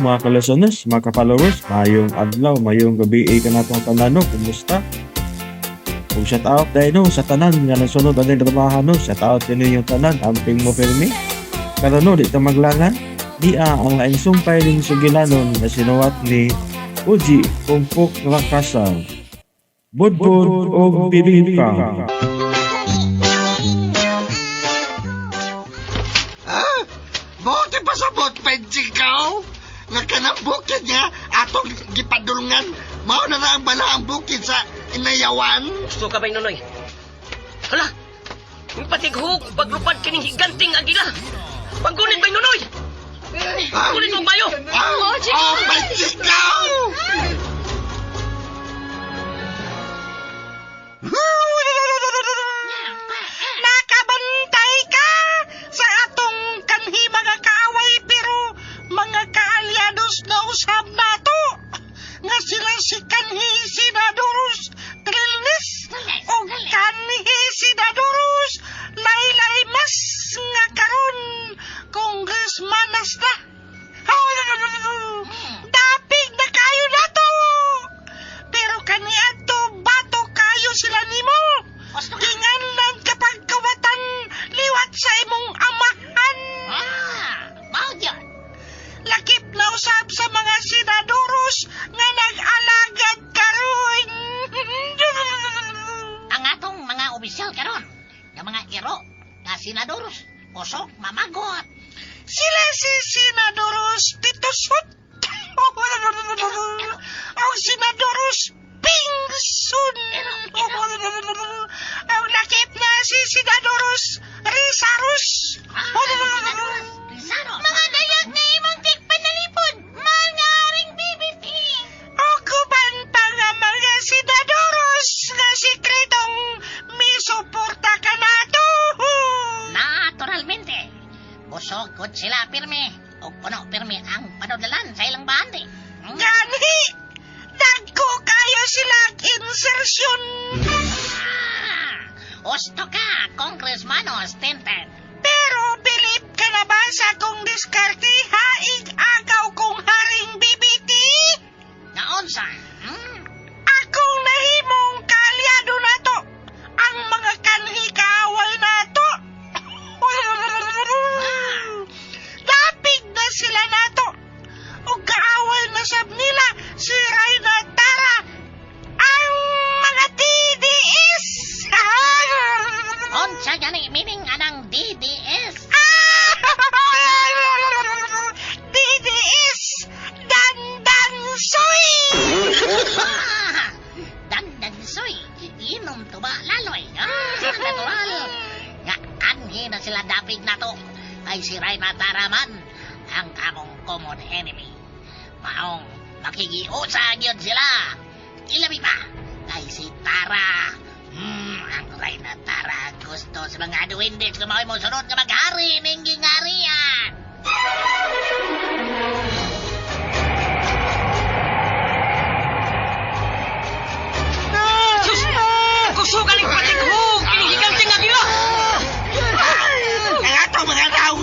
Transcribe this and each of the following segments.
Mga ka-listeners, mga ka-followers, mayong adlaw, mayong gabi eh, kanatong tanan no, kumusta? Ug shout out dahil no, sa tanan nga nasunod ang dramahan no, shout out din yung tanan, amping mo pirmi. Karon no, di ta maglangan, di ang laing sumpay ning sugilanon na sinuwat ni Uji Pungpok Rakasa. Budbud og bibingka. Ah, buti pa sa bot, Penchikaw. Nga kanang bukid nga atong gipadulngan. Mao na na ang bala ang bukid sa inayawan. Gusto ka ba'y Nonoy? Hala! Yung patighog, paglupad kining higanting agila! Paggunit ba'y Nonoy? Paggunit mong bayo! Ah, oh, Penchikaw! Nakabantay ka sa atong kanhi mga kaaway pero mga kaalyados na usab nato nga sila si kanhi Senadorus Trilnis o kanhi Senadorus Laylay Mas nga karon congressmanas na. Dapig na kayo nato. Pero kaniadto bato kayo sila nimo. Tinganlan kapag kawatan liwat sa imong amahan. Ah, mao gyud. Lakip na usab sa mga senadores nga nag-alagad karon. Ang atong mga opisyal karon, nga mga iro, nga senadores, kusog mamagot. Sila si Senadores Titusot. Ang Senadores Pingsun. Ang lakip na si Senadores Rizarus. Ah, senadores, Rizarus. Mga dayag na imong tigpanalipod, mahal nga aring BBP. Okuban pa nga mga Senadores nga sikretong misuporta ka nato. Naturalmente. Busog gud sila pirmi ug puno pirmi ang panudlalan sa ilang bahandi. Ganhi, dagko kayo sila insertion. Ah, Husto ka, Congressmanos Tenten. Pero bilib ka na ba sa akong diskarte haig agaw kong haring BBT? Naunsa? Hmm? Akong nahimong kaalyado nato ang mga kanhi kaaway nato. Dapig na sila nato. Ug kaaway na sab nila si Rayna Tara ang mga DDS. Unsa gani meaning anang DDS? DDS Dandan Soy. Ah, Dandansoy, inom tuba laloy. Ah, natural. Nga anhi na sila dapig nato. Kay si Rayna Tara man ang among common enemy. Maong makigiusa gyud sila. Ilabi pa kay si Tara. Ang Rayna Tara gusto sa mga duwende nga mao'y mosunod nga maghari ning gingarian. Sus! Kusog aning patighog! Kining higanting agila! Ang atong mga tao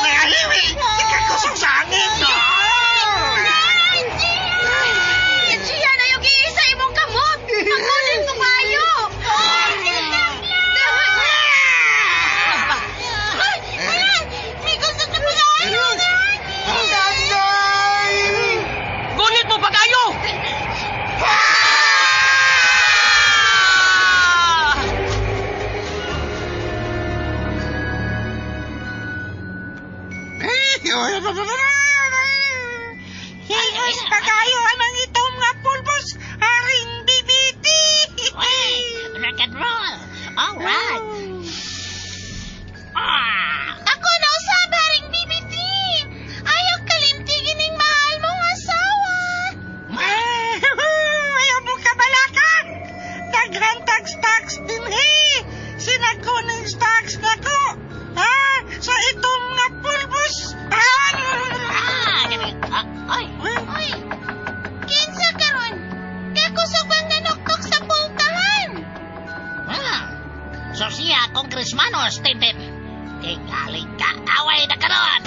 nangahiwi, nagkakusog sa hangin. Siya na yung iisa imong kamot. Pagkunin mo kayo. May kusog na pag-ayo. Nanay! Gunit mo pagayo! Ah! Hingos pa kayo anang itong nga pulbos, Haring BBT. Wey, rock and roll. All right. Ah, Ako na usab, Haring BBT. Ayaw kalimtigin ning mahal mong asawa. Ayaw mo kabalaka. Daghan tax din he. Sinaguning stocks na ko. Ha? Sa itong nga pulbos. ah, gani. Ah, ay, Uy, kinsa karon? Kakusog bang nanuktok sa pultahan? Ah, so siya, Congressmanos Tintin. Tingaling ka, away na karon.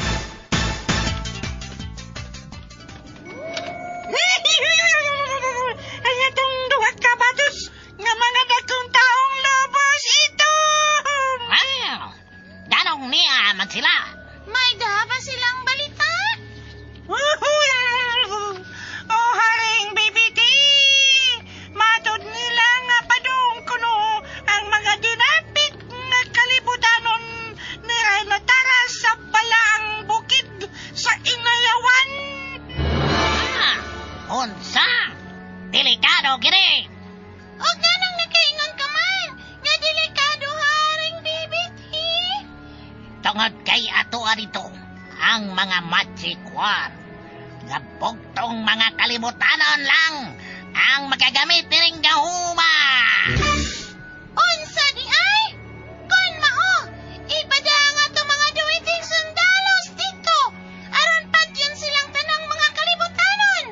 Delikado kini. Og nganong nakaingon ka man nga delikado, Haring BBT? Tungod kay ato dito ang mga magic wand. Nga bugtong mga kalibutanon lang ang makagamit nining gahuma. Unsa di ay? Kon mao, ipadang ato mga duwiting sundalos dito. Aron patyon silang tanang mga kalibutanon.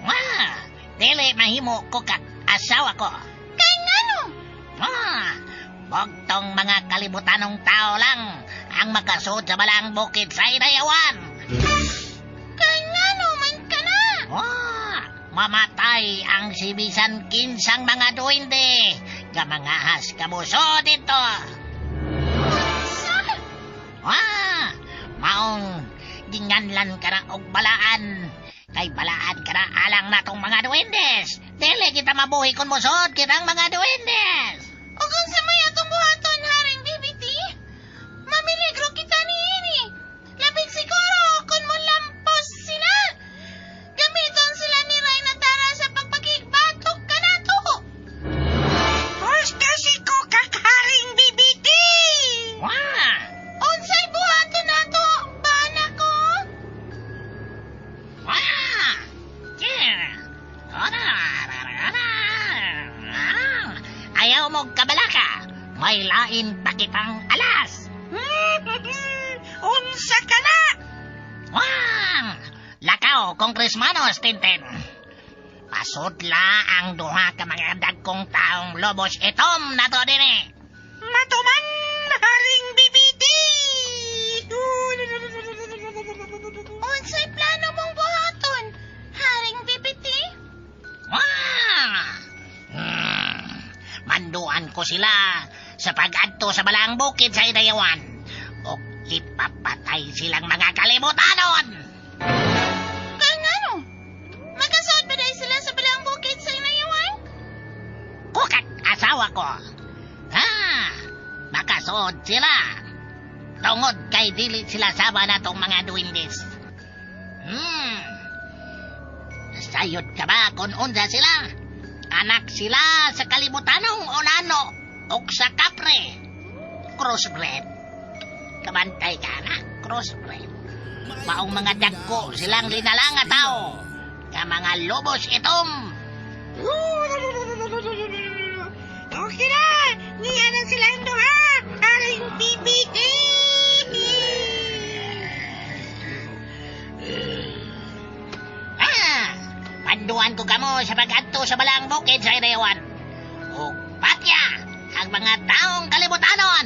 Wa, dili mahimo ko kag asawa ko. Kay ngano? Ah, bugtong mga kalibutanong tao lang ang makasud sa balang bukid sa Inayawan. Kay ngano man kana? Ah, mamatay ang sibisan kinsang mga duwende nga mga has kabuso dito. Sa? Ah, maong ginganlan ka na og balaan. Kay balaan ka na alang natong mga duwendes. Dili kita mabuhi kung musod kitang mga duwendes. Ug unsa may atong buhaton, Haring BBT? Mamiligro kita niini. Labing siguro kung molampos sila. Gamiton sila ni Reyna Tara sa pagpakigbatok kanato. Basta si Kukak, Haring BBT! Wah! Unsay buhaton nato, bana ko? Wah! Yeah! Ana! Ana! Ah! Ayaw mo kabalaka. May lain pa kitang alas. Unsa ka na? Wah! Lakaw, Kongresmanos, Tintin. Pasudla ang duha ka mga dagkong taong lobos itom na to dinhi. Matuman, Haring BBT! Unsay plano mong buhaton, Haring BBT? Wah! Manduan ko sila sa pag-adto sa balang bukid sa Inayawan. O ipapatay silang mga kalibutanon. Kay ngano? Makasuod ba dahil sila sa balang bukid sa Inayawan? Kukak asawa ko. Ha? Makasuod sila. Tungod kay dili sila sama natong mga duwindes. Sayod ka ba kung unsa sila? Anak sila sa kalibutanong onano o sa kapre. Crossbred. Kabantay ka na, crossbred. Maong mga dagko silang linalang nga tao. Nga mga lobos itom. Okay na! Niya na silang duha, Haring BBT! Ah! Panduan ko kamo sa pag-adto sa balang bukid sa Inayawan. O patya ang mga taong kalibutanon.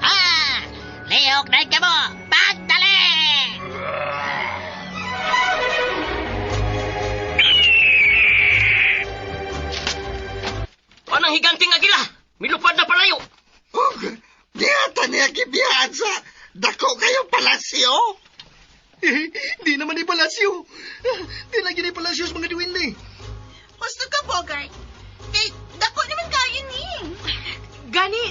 Ah! Lihok na kamo! Pagdali! Anang higanting agila? Milupad na palayo. Ug, diyata niya gibiyaan sa dako kayo palasyo. Eh, di naman ni palasyo. Di lagi ni palasyo sa mga duwende. Gusto ka, Bogart? Kay dako naman kayo ni. Gani,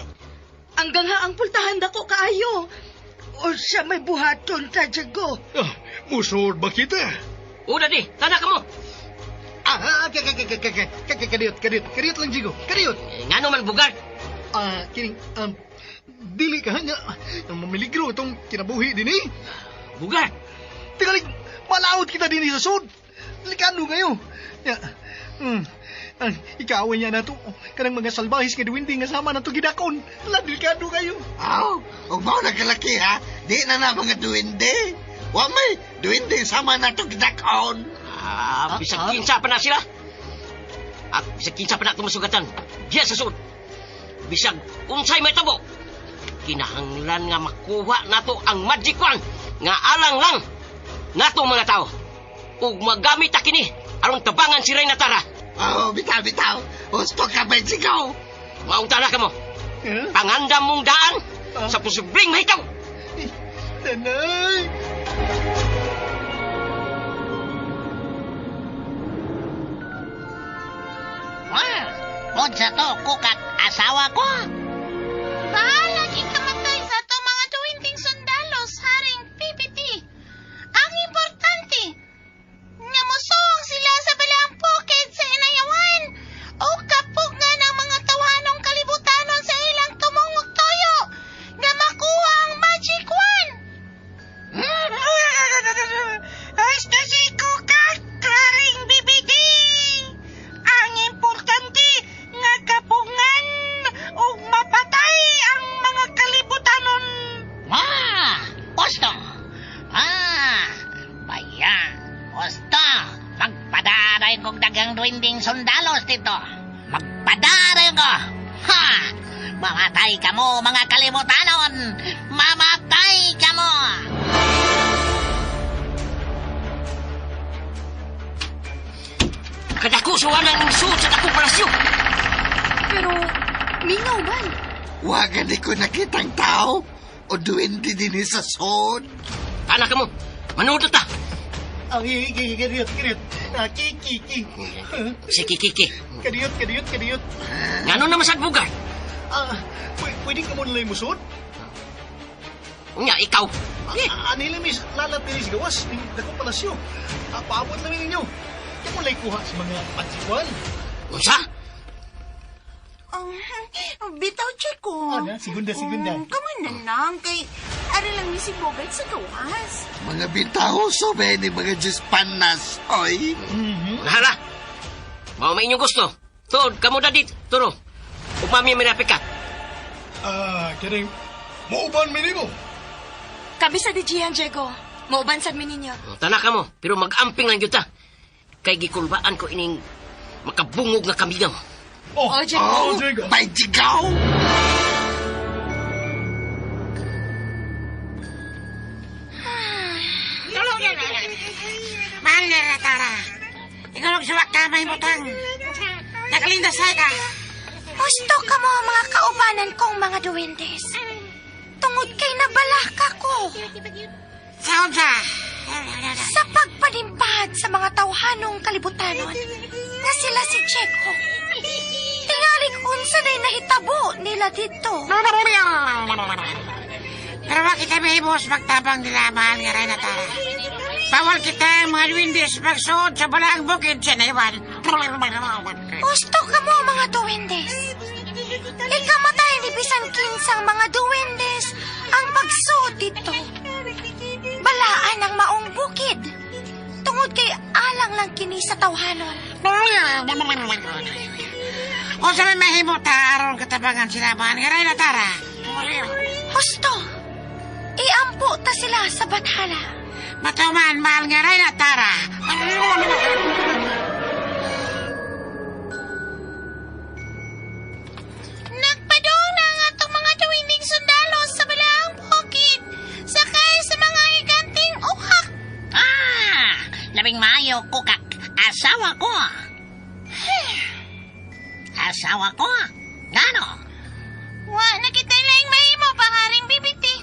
ang gangha ang pultahan dako kaayo. Unsa may buhaton ta, Jago? Ah, musod ba kita? Una di, tana ka mo. Ah, kadiyot, kadiyot, kadiyot lang, Jigo. Kadiyot. Eh, ngano man Bugart? Ah, kining, dili ka nga, mamiligro itong kinabuhi din eh. Bugart! Tingalig, malaot kita din sa sud. Likano kayo. Ya, ang ikaaway niya na to. Kanang mga salbahis nga duwindi nga sama na to gidakon. Ala, delikado kayo. Aw, ug mao na kalaki ha. Di na na mga duwende. Wa may duwende sama na to gidakon. Ah, bisag kinsa pa na sila. At bisag kinsa pa na itong masugatan. Diya sa sud. Bisag unsay may tabo. Kinahanglan nga makuha nato ang magic wand nga alang lang nato mga tao. Ug magamit ta kini aron tabangan si Reyna Tara. Oh, bitaw, bitaw. Husto ka, Bensigo. Maong tala ka mo. Eh? Pangandam mong daan Ah. sa posibleng mahitaw. Eh, Nanay! Wah! Unsa to, kukak asawa ko? Bahala kamatay sa ato mga tuwinting sundalos, Haring PPT. Ang daghang duwinding sundalos dito. Magpadara ko. Ha! Mamatay ka mo, mga kalibutanon! Mamatay ka mo! Kadako sa wanang suod sa dakong palasyo. Pero, mingaw man. Wa gani ko nakitang tao o duwende din sa sod. Anak ka mo, manood na ta. Ang kadiyot, kadiyot. Ah, ki, ki, ki. Si Kikiki. Kadiyot, kadiyot, kadiyot. Ngano naman sa bugar? Ah, pwede ka mo nalay musod? Unya, ikaw. Eh, Ah, anila mis lalat nila sa gawas, ning dakong palasyo. Ah, paabot lang ninyo. Kaya mo lay kuha sa mga patsikuan. unsa? Bitaw, Chico. Ana, segunda, segunda. Kamo na lang, kay ari lang ni si Bogart sa gawas. Mga bintahoso ba ni mga Diyos panas, oy. Nahala. Mao may inyong gusto. Tuod, kamo na dito. Turo. Upami minapik ka. Ah, kining muuban mi nimo. Kami sa DGhan, Diego. Mauban sad mi ninyo. Tanak ka mo, pero mag-amping lang yun ta. Kay gikulbaan ko ining makabungog nga kamigaw. Oh, Oh, Diego. Oh, Diego. may jigaw. Mahal na ratara. Ikaw nagsuwak ka, may butang. Nakalindasay ka. Gusto ka mo mga kaubanan kong mga duwendes. Tungod kay nabalaka ko Sa unsa? sa pagpanimpad sa mga tawhanong kalibutanon na sila si Checo. Tingali unsa na'y nahitabo nila dito. Pero bakit kami hibos magtabang nila, mahal nga rin tara? Bawal kita ang mga duwindes magsuod sa balaang bukid sa naiwan. Gusto ka mo mga duwendes. Ikamatay ni bisan kinsang mga duwendes ang pagsuod dito. Balaan ang maong bukid. Tungod kay alang lang kini sa tawhanon. O sa may mahimo ta aron katabangan sila, mahal nga rin tara. Husto, iampo ta sila sa bathala. Matuman, mahal nga rin tara. Nagpadong na ang atong mga duwinding sundalo sa balaang bukid. Sakay sa mga higanting ukak. Ah! Labing maayo, kukak. Asawa ko. Asawa ko? Ngano? Wa na kita laing mahimo pangaring bibiti.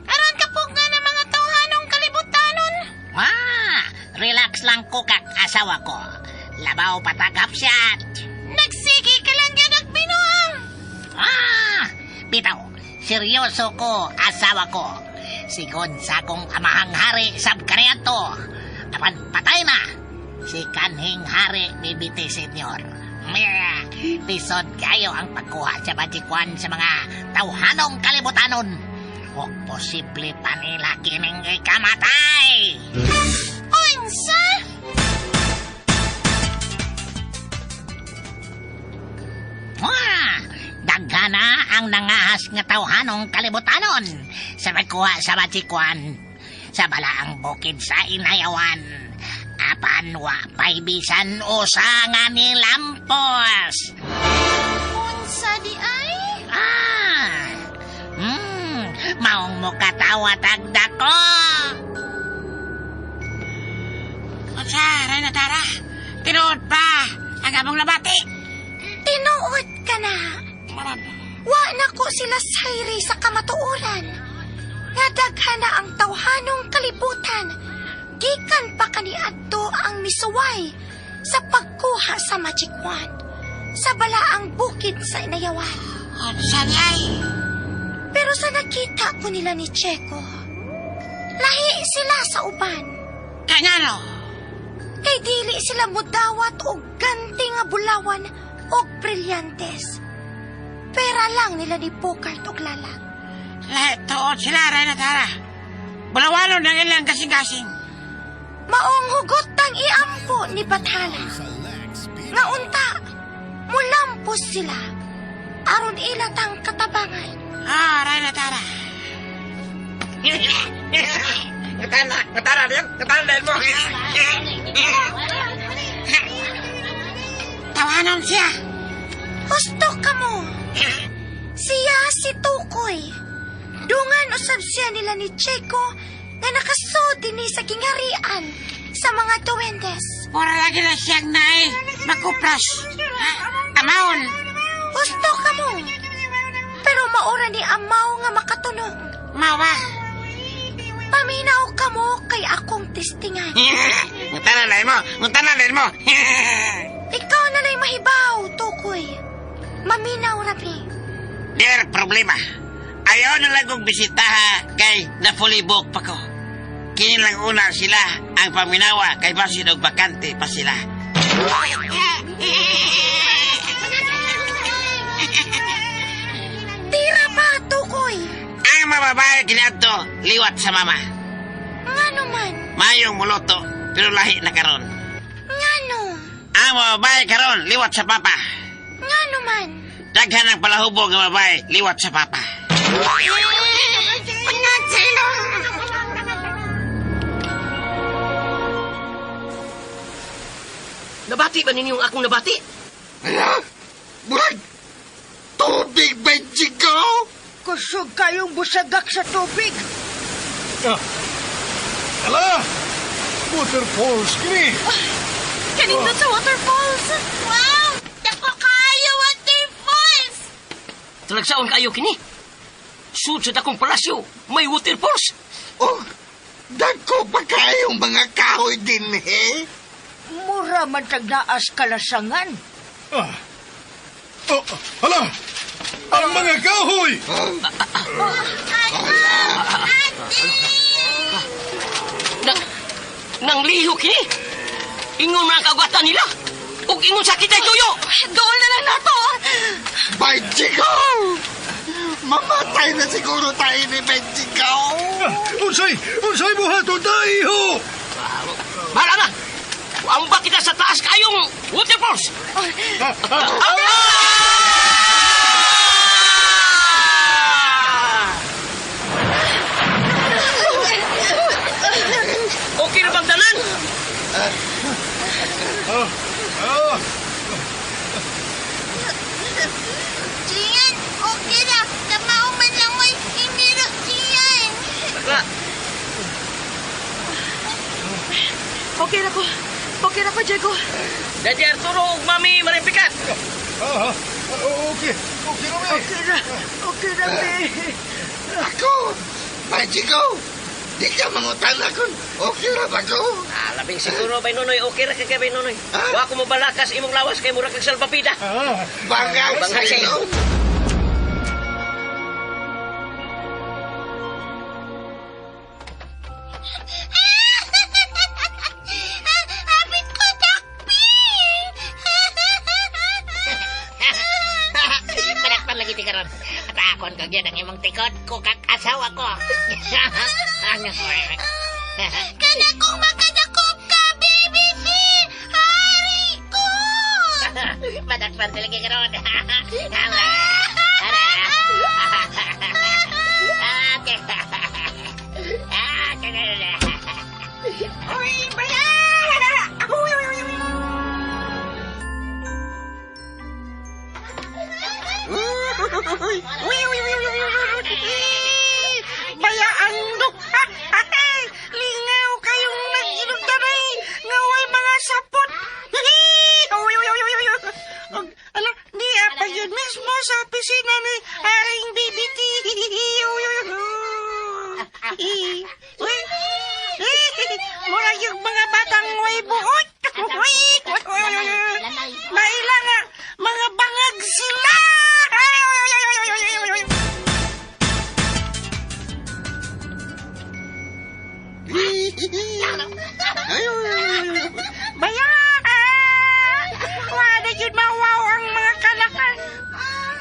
Aron kapog nga ng mga tawhanong kalibutanon. Ah! Relax lang, kukak, asawa ko. Labaw patagapsyat. Nagsige ka lang yan agbinuang. Ah! Bitaw, seryoso ko, asawa ko. Sigon sa akong amahang hari sab kaniadto. Apan patay na. Si kanhing hari BBT Senior. Meh, lisod kayo ang pagkuha sa badikwan sa mga tawhanong kalibutanon. O posible pa nila kining ikamatay. Unsa? Wah! Daghana ang nangahas nga tawhanong kalibutanon sa pagkuha sa batikwan sa balaang bukid sa Inayawan. Apan wa pa'y bisan usa nga nilampos. Unsa di ay? Ah! Maong mo katawa tagdako. Unsa, Reyna Tara? Tinuod pa ang among nabati. Tinuod ka na. Wa na ko sila sayri sa kamatuoran. Nga daghan na ang tawhanong kalibutan. Gikan pa kaniadto ang misuway sa pagkuha sa magic wand. Sa balaang bukid sa Inayawan. Unsa di ay? Pero sa nakita ko nila ni Checo, lahi sila sa uban. Kangano? Kay dili sila mudawat og ganti nga bulawan og brilyantes. Pera lang nila ni Bogart og lalang. Lahi tuod sila, Reyna Tara. Bulawanon ang ilang kasing-kasing. Maong hugot ang iampo ni Bathala. Nga unta, mulampos sila. Aron ila tang katabangan. Ah, Reyna Tara. Ngatana, ngatana din, ngatana din mo. Tawanon siya. Husto ka mo. Siya si Tukoy. Dungan usab siya nila ni Checo nga nakasod dinhi sa gingharian sa mga duwendes. Mura lagi na siyang naay makupras. Amaon. Husto ka mo. Pero maura ni amaw nga makatunog. Mawa. Paminaw ka mo kay akong testingan. Ngutana na mo. Ngutana na mo. Ikaw na la'y mahibaw, Tukoy. Maminaw rabi. Dear problema. Ayaw na lang kong bisitaha kay na fully book pa ko. Kini lang una sila ang paminawa kay basin og bakante pa sila. Tira pa, Tukoy. Ang mababae kiniadto liwat sa mama. Ngano man? Mayong muluto pero lahi na karon. Ngano? Ang mababae karon liwat sa papa. Ngano man? Daghan ang palahubog nga babae liwat sa papa. Nabati ba ninyo ang akong nabati? Ala! Murag! Tubig ba, Chico? Kusog kayong busagak sa tubig. Ah. Ala! Waterfalls kini! Kanindot sa waterfalls. Wow! Dako kayo waterfalls! Talagsaon kayo kini. Sud sa dakong palasyo, may waterfalls. Oh, dagko pa kayong mga kahoy din, eh? Mura man tag naas kalasangan. Ah. Oh, hala! Ang mga kahoy! Nang liho kini. Ingon man ang kagwatan nila. Ug ingon sa kita'y tuyo. Dool na lang nato. Bay, Chico! Mamatay na siguro tayo ni Benjico! Ah, unsay! Unsay buhaton ta, iho! Bahala na. Amba kita sa taas kayong waterfalls. Okay na bang tanan? Ah, Gian, okay na. Kamao man lang mo'y imiro, Gian. Bakla, Okay na ko. Okay na ko, Diego. Daddy Arturo ug Mami Marimpikat. ah, okay. Okay na, mi. Okay na, okay na, be. Ako! Bay, Chico! Di ka mangutana kung okay ra ba ko? Ah, labing siguro bay Nonoy, okay ra kay bay Nonoy. Ah? Wa ko mobalakas imong lawas kay mura kag salbabida. Ah, Bangag Bangag sa sa ilo. Hapit ko, dakpin! Manakpan lagi ti karon. At akon ka gyud ang imong tikod ko kag asawa ko. Kana kong makadakop ka, baby C! Hari ko! Manakpan talaga karon. Uy, baya! Uy, uy, uy, uy. Uy, uy, uy, uy, uy, uy, uy. Bayaan do. Lingaw kayong nag-inom tanay. Ngaway mga sapot. Uy, uy, uy, uy, uy. Og, ala, di pa yun mismo sa opisina ni Haring BBT. Uy, uy, uy. Uy, mura yung mga batang way buot. Uy, uy, uy, uy, uy. Maila nga, mga bangag sila. Ay, uy, uy, uy, uy, uy, uy, uy. Ay, uy, uy, uy. Baya! Wala yun mawaw ang mga kanakan.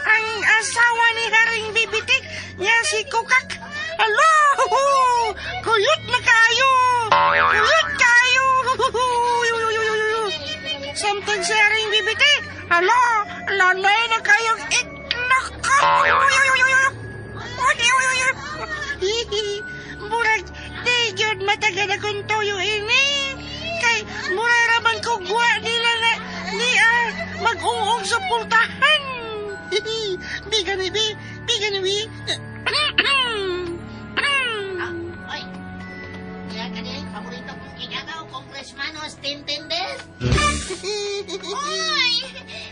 Ang asawa ni Haring Bibitik niya si Kukak. Alo! Kuyot na kayo! Kuyot kayo! Samtang si Haring Bibitik, alo! Lalay na kayong itlog ko! Murag, di yun matagal akong tuyo ini. Kay, mura raman ko guwa nila na ni mag kusog sa pultahan. Di gani, bi. Di gani, bi. Oy, iya ka din, paborito kong igagaw, Congressmanos Tintindes. Oy!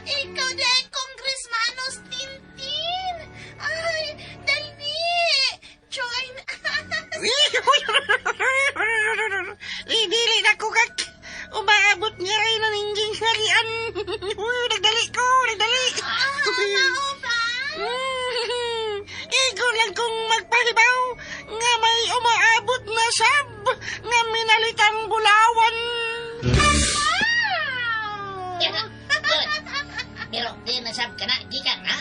Ikaw dahil Congressmanos Tintin! Ay, dali! Join us! Dili na ko kak. Umaabot niya rin na ningging harian. Uy, nagdali ko, nagdali. Mao ba? Igo lang kong magpahibaw nga may umaabot na sab nga minalitang bulawan. Wow! Good. Pero di na sab ka na, gikan ha?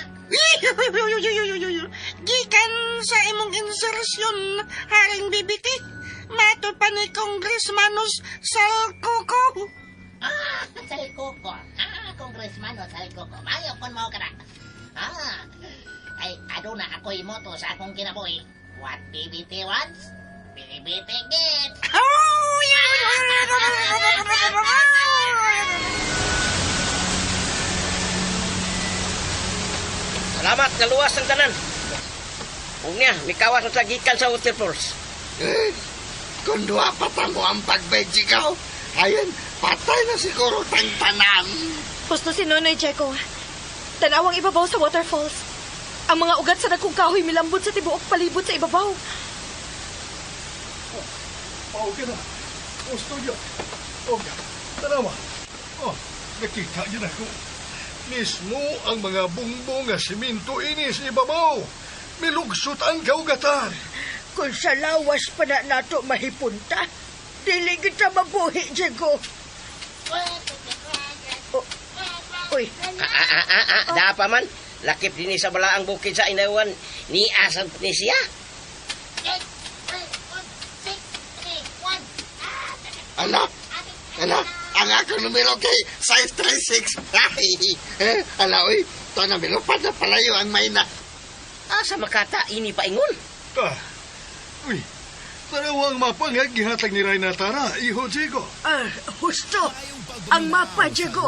Gikan sa imong insersyon, Haring BBT. Mato pa ni Congressmanos Salkoko. Ah, salkoko. Ah, Congressmano salkoko. Mayo kon mao ka na. Ah, ay aduna ako'y moto sa akong kinabuhi. What BBT wants, BBT gets. Oh, Salamat, naluwas ang tanan. Unya, mikawas na sa gikan sa waterfalls. Eh, kung duha pa ta mo ang pagbay, Jigaw, ayan, patay na siguro tang tanan. Husto si Nonoy Jeko. Tanawang ibabaw sa waterfalls. Ang mga ugat sa dagkong kahoy milambot sa tibuok palibot sa ibabaw. Mao ka na. Gusto niyo. Og, tanawa. Oh, nakita niyo na ko. Mismo ang mga bungbong nga simento ini sa ibabaw. Milugsot ang kaugatan. Kung sa lawas pa na nato mahipunta, dili kita mabuhi, Diego. Oh, uy, Dapa man. Lakip din sa balaang bukid sa inawan ni asad ni siya. 8, 3, 1, 6, 3, 1. Ala, ala, ang akong numero kay 536. Ay, eh, ala, uy, ito na milupad na palayo ang mayna. Asa makata ini paingon? Ah, uy, tanawa ang mapa nga gihatag ni Reyna Tara, iho Jigo. ah, husto. Ang mapa, Diego.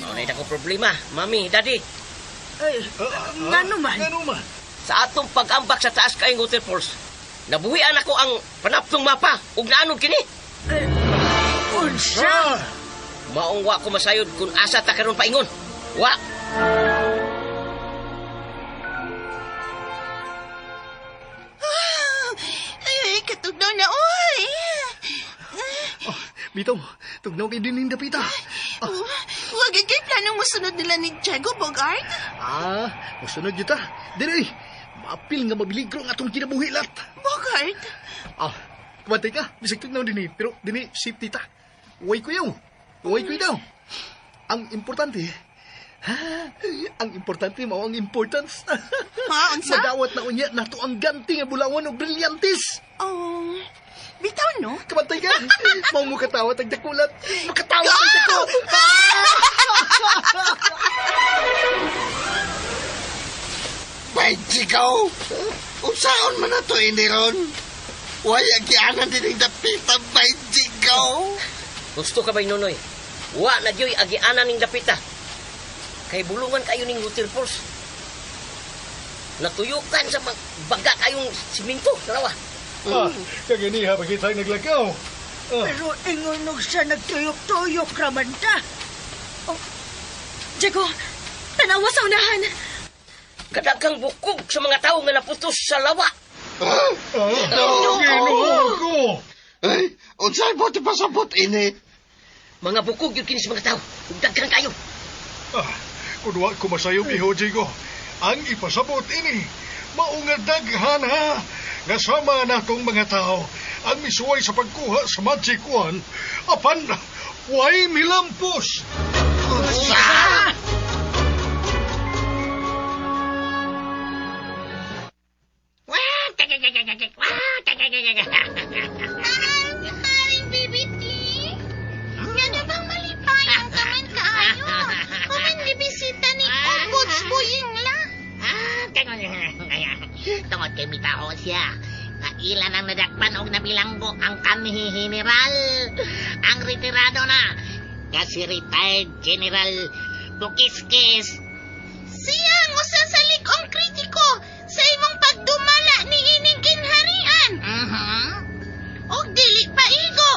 Mao na ko problema, mami, daddy. Ay, ngano man? Ngano man? Sa atong pag-ambak sa taas kayong waterfalls, nabuhian ako ang panaptong mapa ug naanod kini. Unsa? Maong wa ko masayod kung asa ta karon paingon. Wa. Ay, katugnaw na, oy! Oh, bitaw, tugnaw kay dinin dapita. Wag kay planong musunod nila ni Diego Bogart? Ah, musunod yun ta. Dire, maapil nga mabiligro ang atong kinabuhi lat. Bogart? Ah, kumantay ka, bisag tugnaw dinhi, pero dinhi safety ta. Uway ko yaw. Uway ko daw. Ang importante, ha, ang importante mao ang importance. Ha, unsa? Madawat na unya nato ang ganti nga bulawan og brilyantes. Oh, bitaw no? Kamantay ka. Mao mo katawa tag dakulat. Makatawa tag dako. Bay, Jigaw, unsaon man na to ini ron? Way, agianan din ang dapita, bay, Jigaw. Gusto ka ba, Nonoy? Wa na diyoy agianan ning dapita. Kay bulungan kayo ning waterfalls. Natuyukan sa baga kayong siminto, dalawa. Ah, kaganiha pa kita naglakaw. Ah, Pero ingunog sa nagtuyok-tuyok raman ta. Oh, Diego, tanawa sa unahan. Kadaghang bukog sa mga tao nga naputos sa lawa. Ah, ah, Ginoo ko. Ay, unsay buti pasabot ini? Mga bukog yun kini sa mga tao. Ug daghan kayo. Ah, kun wa ko masayop iho, Jigo. Ang ipasabot ini, mao nga daghan ha, nga sama natong mga tao ang misuway sa pagkuha sa Magic Wand, apan way milampos. Unsa? Haring BBT? Ngano bang malipayon ka man kaayo? Human gibisita ni Ombuds Buying la. Ah, tungod kay mitaho siya. Nga ilan ang nadakpan og nabilanggo ang kanhi general. Ang retirado na. Nga si retired General Pukiskis. Siya ang usa sa lig-ong kritiko sa imong pagdumala ni ining ginharian. Og dili paigo.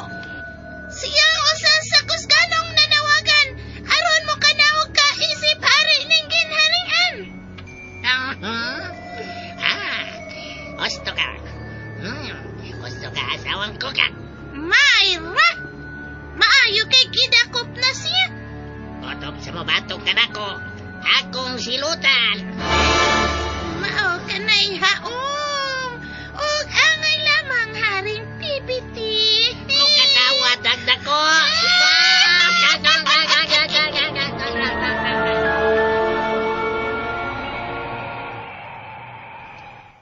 Siya ang usa sa kusganong nanawagan aron mo kanaog ka isip hari ning ginharian. Ah, gusto ka. Gusto ka asawang ko ka. Mayra! Maayo kay gidakop na siya. Otob sa mabatog ka nako. Akong silutan. Mao ka na'y haom. Og angay lamang haring PBT. Mukatawa dagdag ko.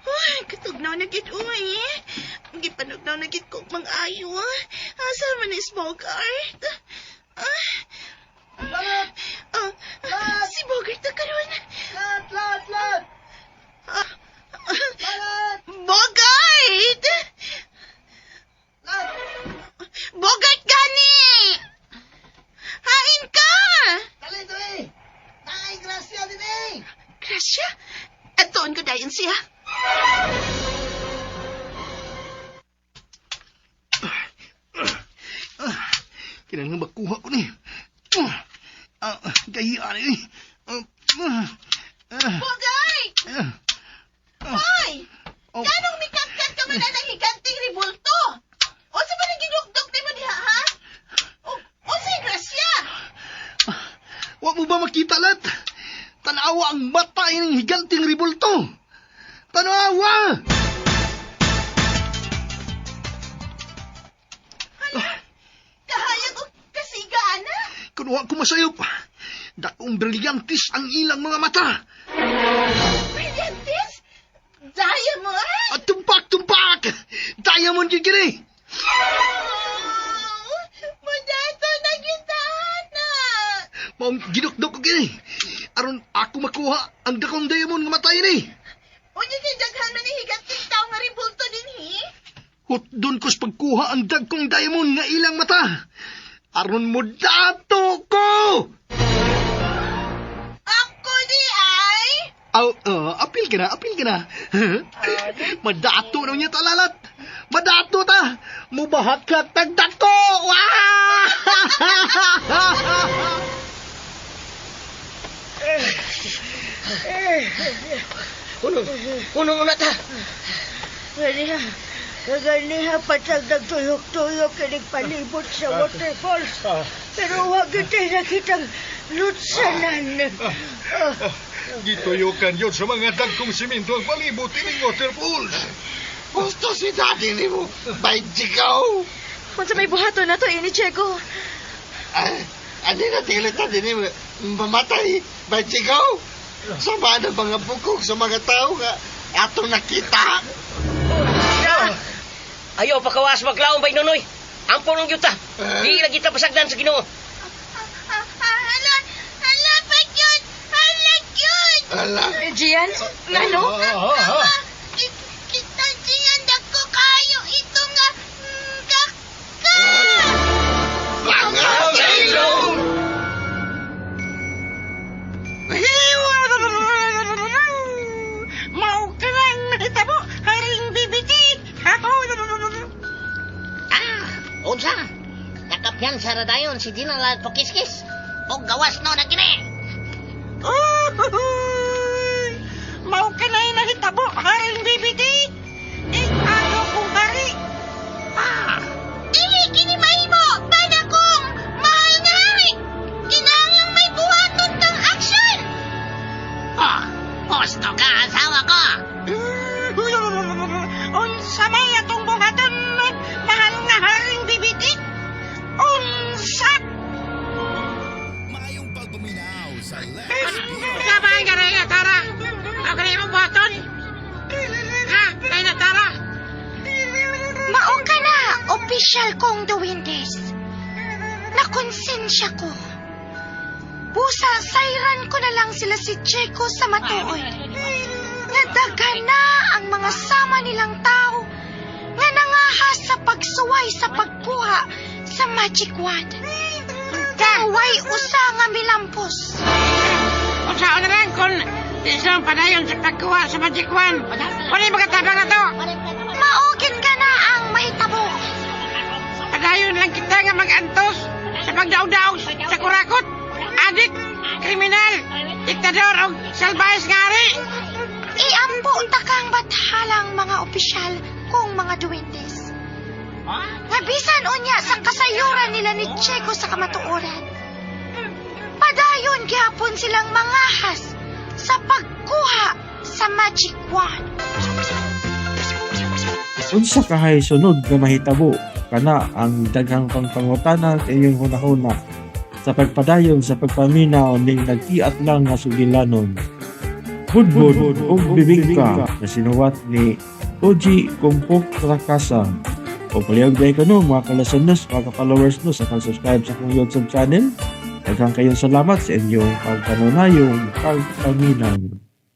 Ay, katugnaw na gid uy. Gipanugnaw na gid ko mang-ayo. Asa man is Bogart? Ah, ah, si Bogart na karon. Lat, lat, lat! Ah, Bogart! Bogart gani! Hain ka! Dali, dali! Ay, grasya din eh! Grasya? Atoon ko dayon siya. Kailangan makuha ko ni. Gayaan eh. Bogart! Hoy! Oh. Ganong mikatkat ka man ang higanting ribulto? O sa man ang ginukdok ni mo diha, ha? O si Gracia? Wa mo ba makita, Lat? Tanawa ang mata ng higanting ribulto. Tanawa! Kahayag og kasiga, ana? Kung wa ko masayop, dakong brilyantis ang ilang mga mata. Brillantes? Diamond? At tumpak, tumpak! Diamond yun kini! Oh, Mudato na kita, ana! Maong ginukdok ko kini. Aron ako makuha ang dakong diamond nga matay ni. Unya kay daghan man ni higanting tao nga ribulto dinhi? Hutdon ko sa pagkuha ang dagkong diamond nga ilang mata. Aron mo dato ko! Ako di ay? Aw, apil ka na, apil ka na. Madato na niya talalat. Madato ta. Mubahakat tagdako. Wah! Unong, unong una ta. Ganiha, ganiha patag nagtuyok-tuyok kinig palibot sa waterfalls. Pero wag tayo nakitang lutsanan. Gituyukan yun sa mga dagkong simento ang palibot ining waterfalls. Gusto si daddy ni mo, Benjigaw! Unsa may buhaton na to ini Diego? Ay, ani na tilit na din mamatay, Benjigaw! Sama na mga bukog sa mga tao nga atong nakita. Ayaw pakawas maglaom bay Nonoy. Ampo nang yuta. Di lagi ta pasagdan sa Ginoo. Hala, hala pa yun! Hala yun! Ala, Gian, ngano? Ama, kita diyan dako kayo ito nga kaka! mga sa ilong! Mao ka nang nahitabo, Haring BBT! Ah, unsa? Nakapyansa ra dayon si General Pukiskis. Og gawas no na kini. Uy! Mao ka na'y nahitabo, Haring BBT! Ikaw kong hari! Ah, Dili kini mahimo, bana kong mahal nga hari! Kinahanglang may buhaton kang aksyon! ah, gusto ka asawa ko. Unsa may atong buhaton, mahal nga Haring BBT? Unsa? Maayong pagpaminaw sa Let's Sabay ka rin, Tara! Ako na imong buhaton! Ha? Ay na, Tara! Mao ka na, opisyal kong duwindes. Nakonsensya ko. Busa, sayran ko na lang sila si Checo sa matuod. Nga daghan na ang mga sama nilang tao nga nangahas sa pagsuway sa pagkuha sa magic wand. Kaway usa nga milampos. Unsaon na lang kung di sila padayon sa pagkuha sa Magic Wand. Wala magatabang nato. Maugin ka na ang mahitabo. Padayon lang kita nga mag-antos sa pagdaog-daog sa kurakot, adik, kriminal, diktador o salbahis nga ari. Iampo ta kang bathalang mga opisyal kung mga duwendes. Nga bisan unya sa kasayuran nila ni Checo sa kamatuoran. Padayon gihapon silang mangahas sa pagkuha sa Magic Wand. Unsa kahay sunod nga mahitabo kana ang daghang pangpangutana sa inyong hunahuna sa pagpadayon sa pagpaminaw ning nagtiat lang nga sugilanon. Budbud ug Bibingka na sinuwat ni Oji Kumpok Rakasa. O palihog diay kano mga kalasanos, mga followers no, sa pag-subscribe sa akong YouTube channel. Daghang kayong salamat sa inyong pagpanunayong pagpaminaw.